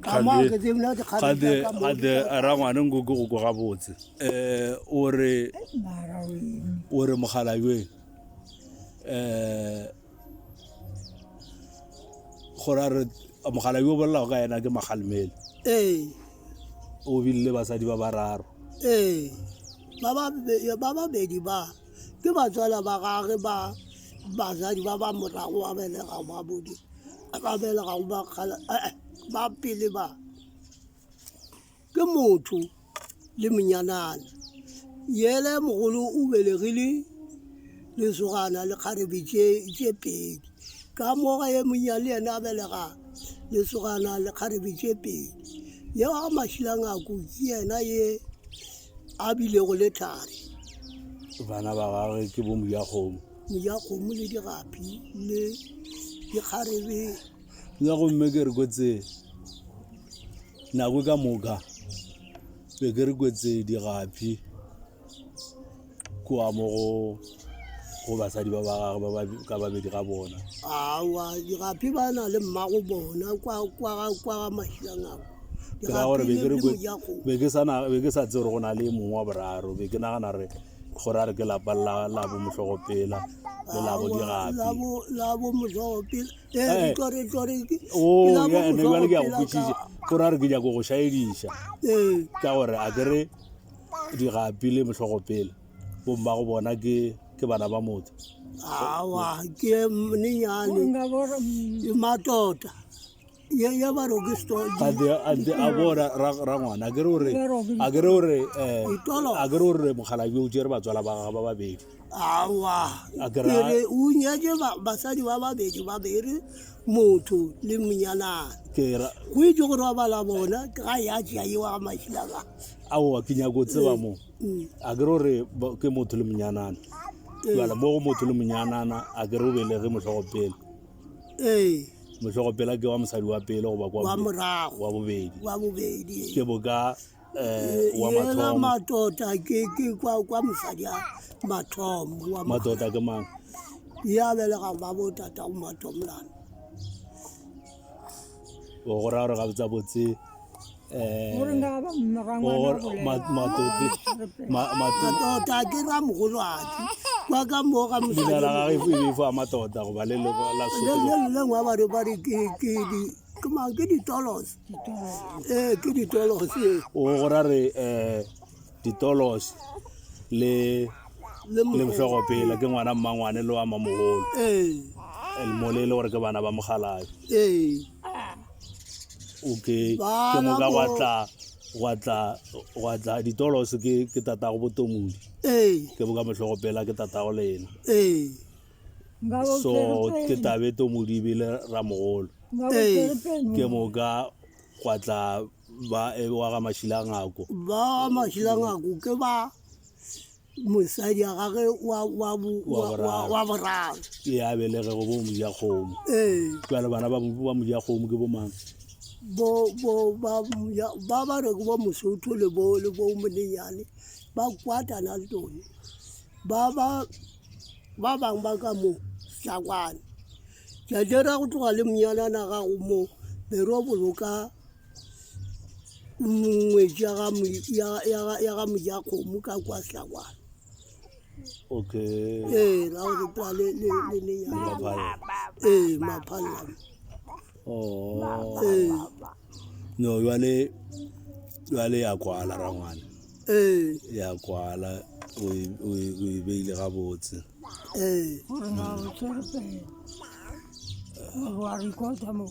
Ka mo ke tsebe na dikgarebe Gade tša ka mo gade di tla- rangwane nko ke go kwa gabotse. Eh o re Mara o eng? o re mokgalabje eh gore a re mokgalabje o bolelago ka yena ke Makgalemele. Ee. O bile le basadi ba bararo. Ee. Ba ba ba babedi ba ke batswala ba gage ba basadi ba ba morago ba belegago ba bodi ba belegago ba kgala eh, eh, ba pele ba ke motho le monyanana yele mogolo o belegile lesogana le kgarebe tše tše pedi ka moga ye monnyane le yena a belega lesogana le kgarebe tše pedi ye wa ga Mašilangako ke yena ye a bilego le thari. Bana ba gagwe ke bo Mojakgomo. Mojakgomo le digapi le dikgarebe. Nna gomme ke re kwetse nako ka moka be ke re kwetse digapi kua mo go go basadi ba ba gagwe ba ba ka babedi ga bona. Aowa digapi ba na le mmago bona kwa kwa kwa ga Mašilangako. Ke ra gore be ke re be ke sa be ke sa tsebe gore go na le mongwe wa boraro be ke nagana re gore a re ke lapa la la bo mohlogopela le la bo digapi. La bo mohlogopela eh, eh. tlo re tlo re ke oh, la bo mohlogopela bjale ke a go kwešiša gore a re ke nyako go šaediša eh. ka gore a ke re digapi le mohlogopela bommago bona ke ke bana ba motho. Awa ke mnenyane matota ye ye ba re ke sto Ante ante a bona ra ra ngwana a ke re ore a ke re ore eh Itolo. a ke re ore mokgalabje o tšere batswala ba gagwe ba babedi. awa A ke ke ra- re o nyetše ba- basadi ba babedi ba bere motho le monyanana Ke ra go itse go robala bona ga ya tšea ye wa ga mašilanga aowa ke nyako tseba mo. A ke re ore ba- ke motho le monyanana. Jwale mo go motho le monyanana a ke re o belege mohlogopele. Ee. Mohlogopela ke wa mosadi wa pele goba kwa Wa morago. Wa bobedi. Wa bobedi. Ke boka eh, wa Yela mathomo. matota ke ke kwa kwa mosadi a mathomo wa Matota ke mang? Ya belega ba bo tata go mathomo lana. O go raya gore gabotsabotse eh, Gore nka ba mmagangwana gore bolela. ma- matoti ma- matoti Matota ke ramogolwadi kwa ka mo ga leina mosadi. la gagwe e be e fa matota goba le le la Le Sotho. le le lengwe ba re ba re ke ke di ke mang ke ditolos. Ee ke ditolos ee. O go ra re eh ditolos le Le le mohlogopela ke ngwana mmangwane le wa mamogolo. Ee. Mo le e le gore ke bana ba mokgalabje. Ee. Okay ke moka gwa tla gwa tla gwa tla ditolos ke ke tatago botomodi. Ee. Ke boka mohlogopela ke tatago lena. Ee. So ke tabe tomodi ebile ramogolo. Ee. Ke moka gwa tla ba e wa ga Mašilangako. Ba Mašilangako ke ba mosadi ya gage wa wa Wa boraro. wa boraro. E a belegego bo Mojakgomo. Ee. Bjale bana ba ba Mojakgomo ke bo mang? Bo bo ba Moja- ba ba re ke bo Mosotho le bo le bo Monenyane ba kwatana le tsone. Ba ba ba bangwe ba ka mo Hlakwane. Tšatši ra go tloga le monyanana gago mo be ro boloka ngwetši ya ga ya ga Mojakgomo ka kwa Hlakwane. Okay. Ee, ra go sepela le le le nenyana. Ee, Maphalla. Oh. Ee. No, jwale jwale ya kwala rangwane. Ee. Ya kwala o e o e o e beile gabotse. Ee. Gore na o tshwere pele. Gore wa recorda mo.